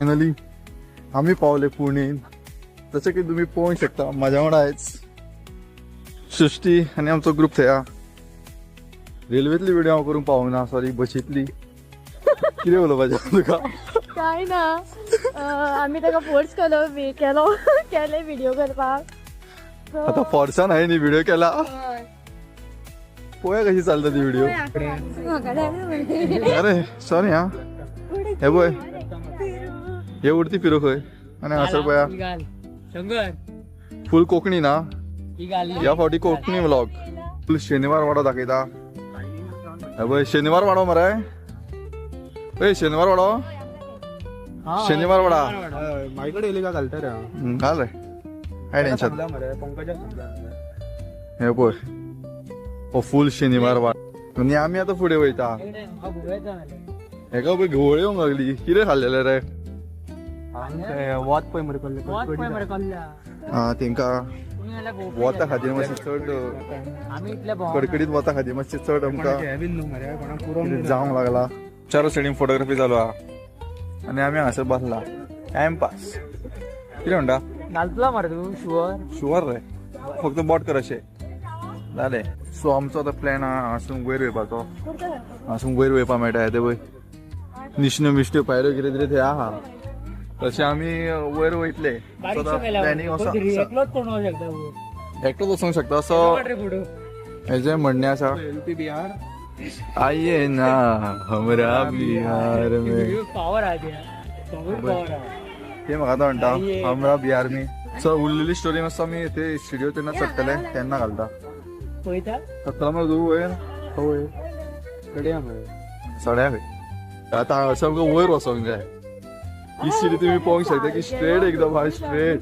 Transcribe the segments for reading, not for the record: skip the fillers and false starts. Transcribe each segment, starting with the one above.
Finally आमी पावले पुणेन. जशें की तुमी पळोवंक शकता, म्हाज्या वांगडा आयज सृष्टी आनी आमचो ग्रुप थंय आहा. रेल्वेतली व्हिडिओ हांव करूंक पावूंक ना, सॉरी, बशींतली. कितें उलोवपाचें तुका? काय ना, आमी ताका फोर्स केलो केलो केले व्हिडिओ करपाक. So, आतां फोर्सान हांवें न्ही व्हिडिओ केला. हय. पळोवया कशी चलता ती व्हिडिओ. म्हाका जायना. अरे सॉरी हा, हे पळय, हे उडती फिरो खंय आनी हांगासर पळया. शंकर. फूल कोंकणी ना. ही घाल. ह्या फावटी कोंकणी व्लॉग. फूल शनिवार वाडो दाखयता. हे पळय, शनिवार वाडो मरे. ए, शनिवार वाडो, शनिवार वाडा. माझ्याकडे येयली का घालता रे हांव. घाल रे, काय टेन्शन. सांगला मरे पंकजा, सांगला. हे पळय, हो फूल शनिवार वाडो आनी आमी आतां फुडें वयता. हेका पळय, घुंवळ येवंक लागली. कितें खाल्लेलें रे? वत पळय मरे कसलें. वत पळय मरे कसल्या. हा, तेंका कोणी वता खातीर मातशें चड आमी इतले भोंवना. कडकडीत वता खातीर मातशें चड आमकां हे बीन न्हू मरे कोणाक पुरो. कितें जावंक लागला. चारो सायडीन फोटोग्राफी चालू आहा आनी आमी हांगासर बसला टायमपास. कितें म्हणटा? घालतलो मरे तूं शुअर? शुअर रे, फक्त बोट कर अशें जालें. सो आमचो आतां प्लॅन आहा हांगासून वयर वयपाचो. हांगासून वयर वयपा मेळटा. ते पळय, निशण्यो बिश्ण्यो पायऱ्यो कितें कितें थंय आहा. तशें आमी वयर वयतले. प्लॅनिंग असो आसा. एकलोच कोण वचूंक शकता वयर. एकटोच वचोंक शकता असो रे फोटो. हेजें म्हणणें आसा. युपी बिहार. आइए ना हमरा बिहार में. पावर आहा ते, पावर आहा. ते म्हाका आतां म्हणटा हमरा बिहार में. सो उरलेली स्टोरी मातसो आमी ते स्टुडियो तेन्ना चडटले तेन्ना घालता. पळयता. चडटलो मरे तूं वयर? हय, कडया मरे. सड्या खंय. आतां हांगासर आमकां वयर वचोंक जाय. ही सिटी तुमी पळोवंक शकता की स्ट्रेट, एकदम हाय स्ट्रेट,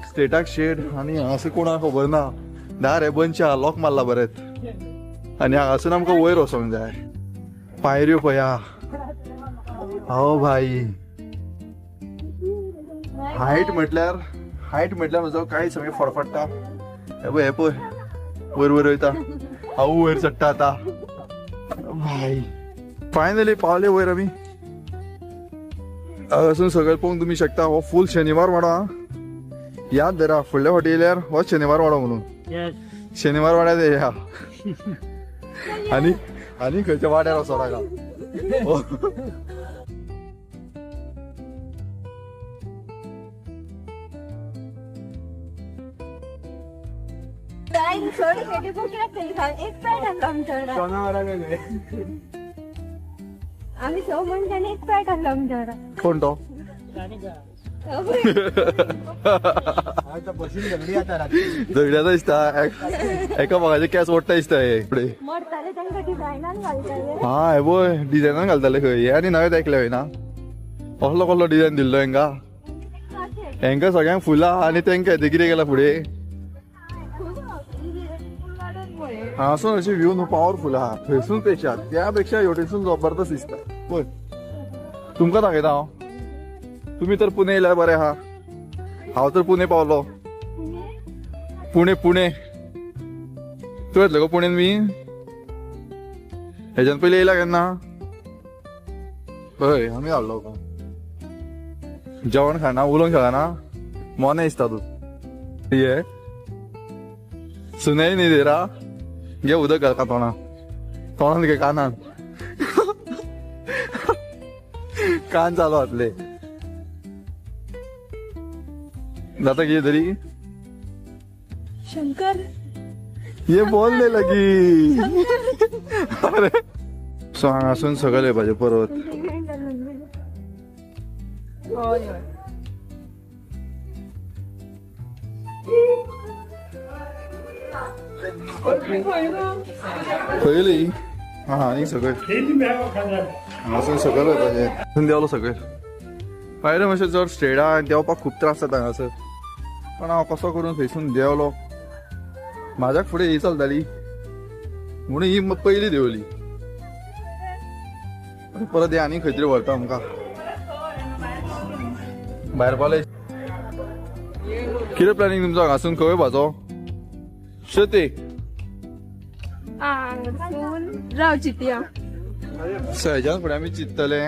स्ट्रेटाक शेड. आनी हांगासर कोणाक खबर ना, दार हे बंदशें आहा, लॉक मारला बरेंच. आनी हांगासून आमकां वयर वचोंक जाय. पायऱ्यो पळया. हो भाई, हायट म्हटल्यार, हायट म्हटल्यार म्हजो कांय सगळें फडफडटा. हे पळय, हे पळय, वयर वयर वयता हांव, वयर चडटा आतां. भाई, फायनली पावले वयर आमी. हांगासून सगळें पळोवंक तुमी शकता. हो फूल शनिवार वाडो आं. याद धरा, फुडल्या फावटी येयल्यार हो शनिवार वाडो म्हणून. येस. शनिवार वाड्यार येया आनी आनी खंयच्या वाड्यार वचो नाका. चड खेटी कित्याक केली सांग? एक पॅट हाडलो आमच्या वांगडा. जनावरां काय? आमी स मनशांनी एक पॅट हाडलो आमच्या वांगडा. कोण तो? आता बशीन झगडी आता रात्री. झगड्याचा दिसता. एका भागाचे केस ओडटा दिसता हे फुडें. मरताले तांकां डिझायनान घालताले. हा, हे पळय, डिझायनान घालताले खंय. हे आनी नवें ऐकलें हय ना. कसलो कसलो डिझायन दिल्लो हेंका. हेंका सगळ्यांक फुलां आनी तेंका येते कितें केलां फुडें. हांगासून अशी व्यू न्हू पावरफूल आहा थंयसून पेक्षा, त्या पेक्षा हेवटेनसून जबरदस्त दिसता. पळय, तुमकां दाखयता हांव. तुमी तर पुणे येयल्यार बरें आहा. हांव तर पुणे पावलो. पुणे, पुणे. तूं येतलो गो पुणेन बी? हेज्यान पयलीं येयला केन्ना? हय, आमी हाडलो. जेवण खाना उलोवंक शकना, मोने दिसता तूं. ये सुनाई नहीं दे रहा. घे उदक घाल का तोंडात, तोंडात घे, कानान कान चालू जातले. जाता कितें तरी. शंकर. ये बोलने लगी. अरे, सो हांगासून सगळें येवपाचें परत. हय हय. खंय गेली? हा, आनी सकयल, हांगासून सकयल वयपाचें. हांगासून देंवलो सकयल. पायऱ्यो मातशें चड स्ट्रेट आहा आनी देंवपाक खूब त्रास जाता हांगासर. पण हांव कसो करून थंयसून देंवलो. म्हाज्याक फुडें ही चलताली म्हणून ही पयली देंवली. आनी परत ही आनी खंय तरी व्हरता आमकां. भायर पावले. कितें प्लॅनिंग तुमचो हांगासून खंय वयपाचो श्रुती? हांगासून राव, चिंतया. सो हेज्यान फुडें आमी चिंततले.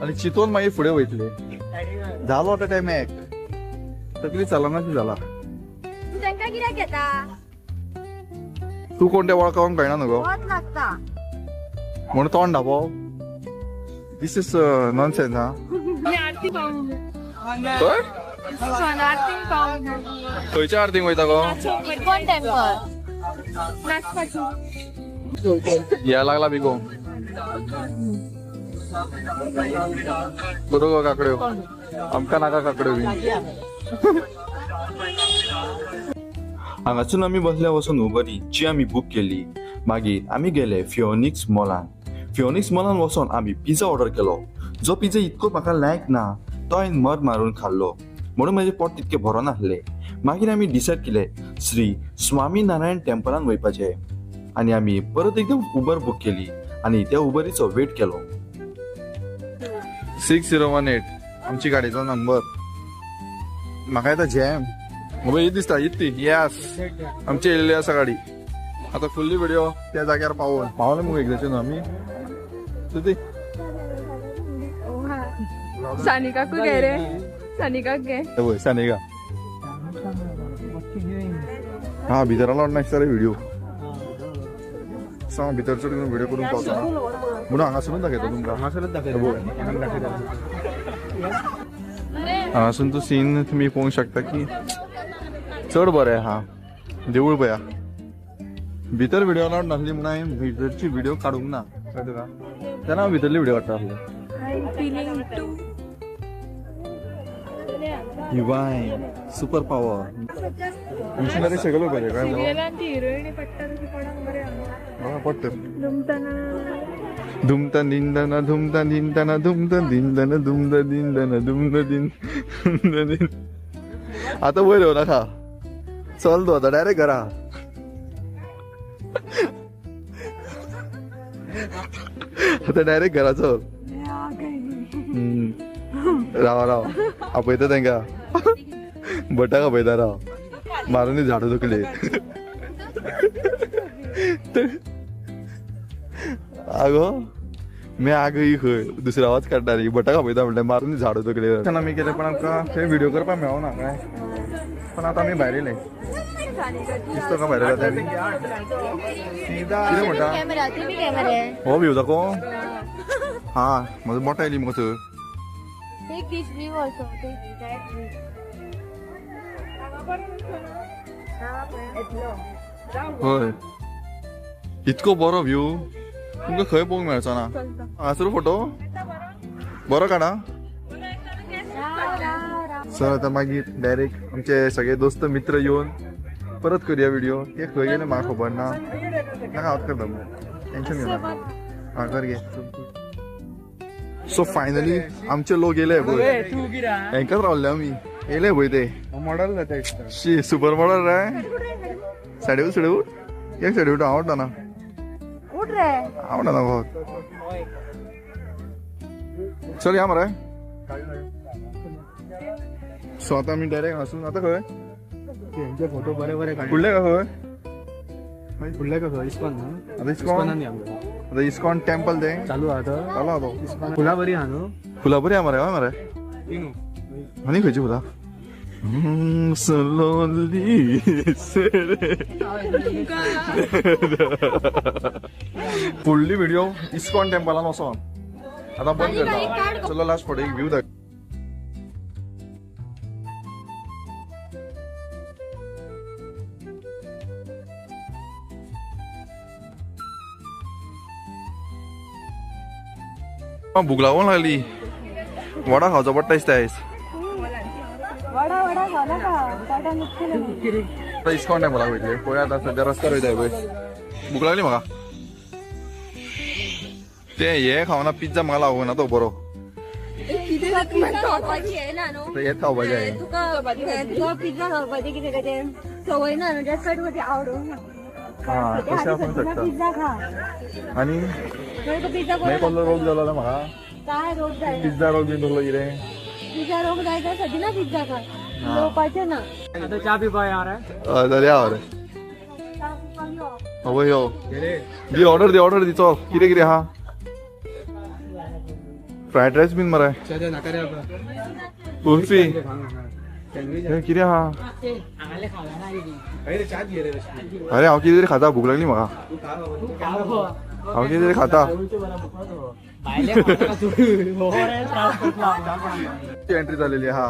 आनी चिंतून मागीर फुडें वयतले. जालो आतां टायम एक तकली चलनाशी जाला. तांकां कित्याक घेता? तूं कोण तें वळखूंक कळना न्हू गो, म्हणून तोंड धापो. This is nonsense. हा खंयच्या आरतीक वयता गो? या लागला बिगो बरो गो काकड्यो. आमकां नाका काकड्यो बी. हांगासून आमी बसल्या वचून उबरी जी आमी बूक केली. मागीर आमी गेले फिओनिक्स मॉलान. फिओनिक्स मॉलान वचोन आमी पिझ्झा ऑर्डर केलो. जो पिझ्झा इतको म्हाका लायक ना तो हांवें मर मारून खाल्लो म्हणून म्हजें पोट तितकें बरो नासलें. मागीर आमी डिसायड केलें श्री स्वामी नारायण टेम्पलान वयपाचें आनी आमी परत एकदम उबर बूक केली आनी त्या उबरीचो वेट केलो. 6018 आमची गाडयेचो नंबर. म्हाका येता जॅम ही दिसता हीच ती. येस, आमची येयल्ली आसा गाडी. आतां फुल्ली व्हिडिओ त्या जाग्यार पावोवन पावले मुगो एकदाचे न्हू आमी. ती सानिकाकू घे रे, सानिकाक घे. पळय सानिका. हा भितर अलावड नासता रे व्हिडिओ. सांग भितर चड व्हिडिओ करूंक पावता म्हणून हांगासरूच दाखयता तुमकां. हांगासरूच दाखयता. हांगासून तो सीन तुमी पळोवंक शकता की चड बरें आहा देवूळ. पळया भितर व्हिडिओ अलावड नासली म्हणून हांवें भितरची व्हिडिओ काडूंक ना. कळ्ळें तुका? तेन्ना हांव भितरली व्हिडिओ काडटा आसलो. Divine super power machinery सगळं पाहिजे काय पडतं. धुमता दिंदना धुमता दिंदना धुमता दिंदना धुमता दिंदना धुमता दिन दिन. आता वयर येऊ नका, चल तू आता डायरेक्ट घरा. आता डायरेक्ट घरा चल. राव राव आपयता तांकां, भटाक आपयता. राव मारून झाडां दुखली. आगो मी आगो ही खंय दुसरो आवाज काडटा रे. भटाक आपयता म्हणल्यार मारून झाडां दुखली. आमी केलें पण आमकां थंय व्हिडिओ करपाक मेळना काय. पण आतां आमी भायर येयले. दिसता का भायर येयले आमी? कितें म्हणटा? हो व्ह्यू दाखो. हा म्हजो मोठो येयली मुगो थंय. Take this view also. Take that view. हय इतको बरो व्यू तुमकां खंय पळोवंक मेळचो ना. हांगासर फोटो बरो काडा. सर आतां मागीर डायरेक्ट आमचे सगळे दोस्त मित्र येवन परत करूया व्हिडिओ. ते खंय गेले म्हाका खबर ना. नाका हांव करता, टेन्शन घेवनाका. हां कर गे. सो फायनली आमचे लोक येयले पळय. हेंकाच रावले आमी. येयले पळय ते मॉडल जाता. शी सुपर मॉडल रे. साडे उठ साडे उठ एक साडे उठ. आवडटा ना, आवडटा ना बहुत. चल या मरे. सो आतां आमी डायरेक्ट हांगासून आतां खंय फोटो बरे बरे फुडले का खंय? फुडले का खंय? इस्कॉन. आतां इस्कॉन, आतां इस्कॉन टेम्पल ते चालू आहा. चालू आहा तो. फुलां बरी आहा न्हू? फुलां बरी आहा मरे. हय मरे. आनी खंयची फुलां? फुडली व्हिडिओ इस्कॉन टेम्पलान वचोन आतां बंद करता. चलो लास्ट फोटो एक व्यू दाख. भूक लागूंक लागली. वडा खावचो पडटा दिसता आयज. इस्कॉन टेम्पलाक वयतले पळय. आतां सद्या रस्त्यार वयता पळय. भूक लागली म्हाका. ते हे खावना पिझ्झा म्हाका लागूंक ना तो बरो. हेच खावपाचें. हा तशें आसूंक शकता. आनी मागीर कसलो रोग जालो म्हाका? पिझ्झा रोग बीन कसलो कितें? पिझ्झा रोग जायता सदिना पिझ्झा खा. लोपाचें ना. आतां च्या पिवपा या रे. जाल्या रे. हय यो दी ऑर्डर दी. ऑर्डर दी. चल कितें कितें आहा? फ्रायड रायस बीन मरे, कुल्फी कितें आहा. अरे हांव कितें तरी खाता, भूक लागली म्हाका. हांव कितें तरी खाता. एंट्री झालेली हा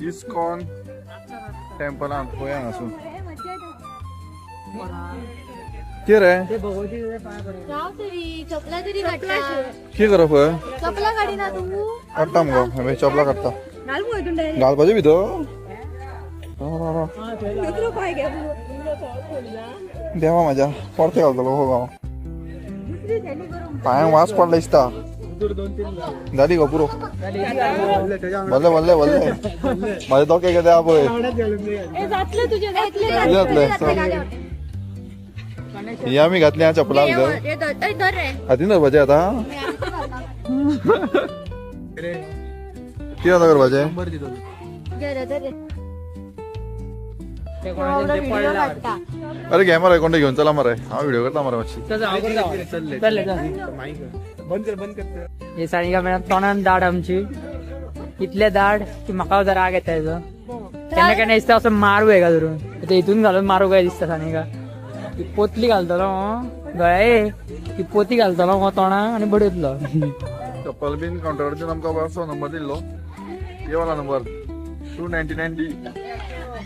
इस्कॉन टेम्पलान पळया हांगासून. कितें रे कितें करप? चपला काडिना तूं? काडटा मुगो, हांवें चपला काडटा. घालपाचें भितर देवा म्हाज्या परतें घालतलो हो हांव. पांयांक वास पडला दिसता. जाली गो पुरो. भल्ले भल्ले भल्ले म्हाजे दोके कितें आहा पळय. जातलें. ही आमी घातली चपला भितर. हातीन धरपाचें आतां कितें जाता करपाचें? अरे घे मरे, कोणते घेवन चला मरे, हांव व्हिडिओ करता मरे मातशी. हे सानिका मॅडम तोंडान दाड आमची इतले दाड की म्हाका सुद्दां राग येता हेजो. केन्ना केन्ना दिसता असो मारू हेका धरून, हितून घालून मारू काय दिसता सानिका. ती पोतली घालतलो गळ्या, ती पोती घालतलो हो तोंडाक आनी बडयतलो. चप्पल बीन कावंटराचेर आमकां असो नंबर दिल्लो, ये वाला नंबर 299 D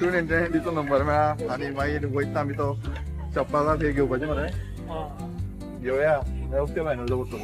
299 D चो नंबर मेळ्ळा. आनी मागीर वयता आमी तो चप्पलां थंय घेवपाचें मरे, घेवया ओके फायनल दवरतो.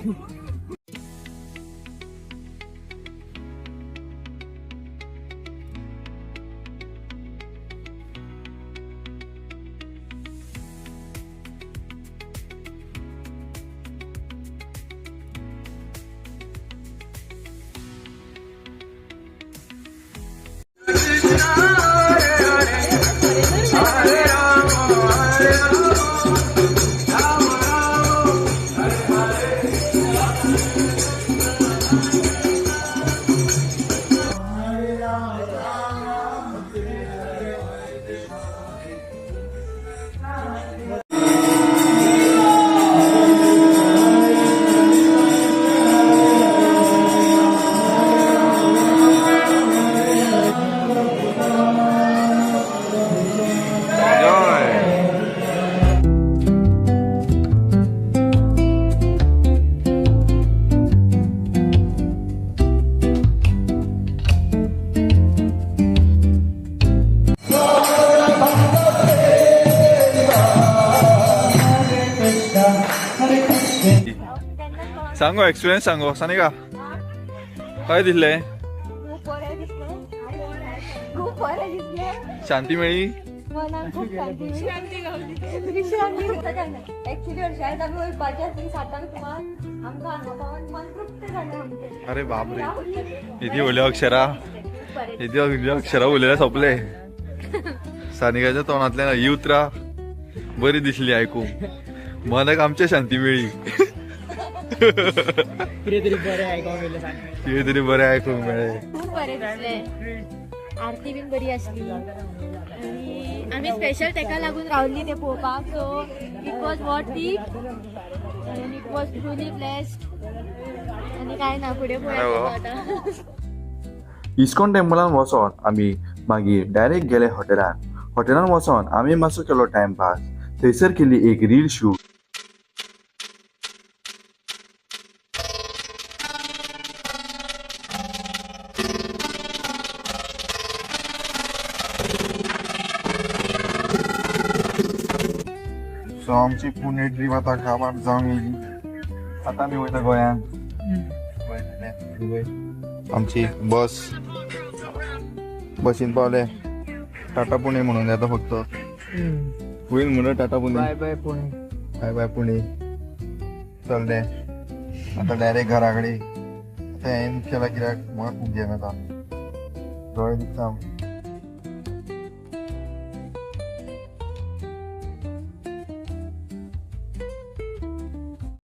सांगो एक्सपिरियन्स सांगो सानिका, काय दिसले? खूप बरें दिसलें, खूप बरें दिसलें. शांती मेळ्ळी मनाक, खूप शांती विश्रांती. ऍक्च्युली वर्षांत आमी वयपाचे आसली सातांक सुमार, आमकां हांगा पावोन मन तृप्त जालें आमचें. अरे बापरे, येदी व्हडली अक्षरां, येदी व्हडली अक्षरां उलयल्या सोंपले. सानिकाच्या तोंडांतल्यान ही उतरां बरी दिसली आयकूंक, मनाक आमच्या शांती मेळ्ळी. कितें तरी बरें आयकूंक मेळ्ळें, कितें तरी बरें आयकूंक मेळ्ळें. खूप बरें दिसलें, आरती बीन बरी आसली आनी आमी स्पेशल तेका लागून रावली तें पळोवपाक. So it was worth it आनी it was truly blessed. आनी कांय ना, फुडें पळोवया आतां. इस्कॉन टेम्पलान वचोन आमी मागीर डायरेक्ट गेले हॉटेलान. हॉटेलान वचोन आमी मातसो केलो टायमपास. थंयसर केली एक रील शूट. सो आमची पुणे ट्रीप आतां काबार जावन येयली. आतां आमी वयता गोंयान. आमची बस बसीन पावले. टाटा पुणे म्हणून येता फक्त होईल म्हणून Tata Pune. Bye bye Pune, bye bye Pune. चलले आतां डायरेक्ट घरा कडेन. आतां हांवें केला कित्याक म्हाका खूब जेम येता, दोळे दुखता.